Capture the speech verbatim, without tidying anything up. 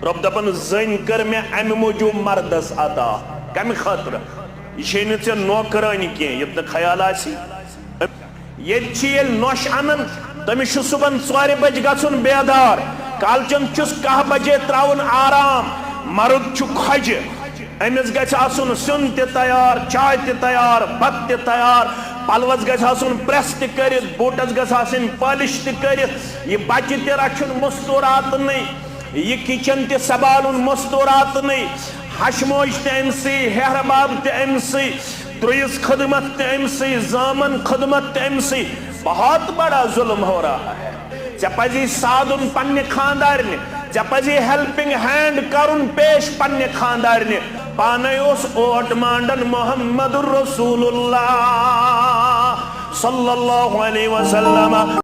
رۄب دپان، زٔنۍ کٔر مےٚ امہِ موٗجوٗب مردس عطا۔ کمہِ خٲطرٕ؟ یہِ چھے نہٕ ژےٚ نوکرٲنۍ کینٛہہ، یُتھ نہٕ خیال آسی۔ ییٚتہِ چھِ ییٚلہِ نۄش انان، تٔمِس چھُ صُبحن ژورِ بجہِ گژھُن بیدار، کالچن چھُس کاہ بجے تراوُن آرام۔ مرد چھُ کھۄجہِ، أمِس گژھِ آسُن سیُن تہِ تیار، چاے تہِ تیار، بتہٕ تہِ تیار، پلوس گژھِ آسُن پریس تہِ کٔرِتھ، بوٗٹس گژھِ آسٕنۍ پالش تہِ کٔرِتھ۔ یہِ بچہِ تہِ رچھُن مستوٗراتنٕے، یہِ کچن تہِ سنبھالُن مستوٗراتنٕے، ہشموش تہِ أمۍ سٕے، ہیہر باب تہِ أمۍ سٕے، درُیِس خدمت تہِ أمۍ سٕے، زامن خدمت تہِ أمۍ سٕے۔ بہت بڑا ظلم ہو رہا ہے۔ ژےٚ پزی سادُن پننہِ خاندارنہِ، ژےٚ پزی ہیلپنگ ہینڈ کرُن پیش پننہِ خاندارنہِ۔ پانے اوس اوٹ مانڈن محمد رسول اللہ صلی اللہ علیہ وسلم۔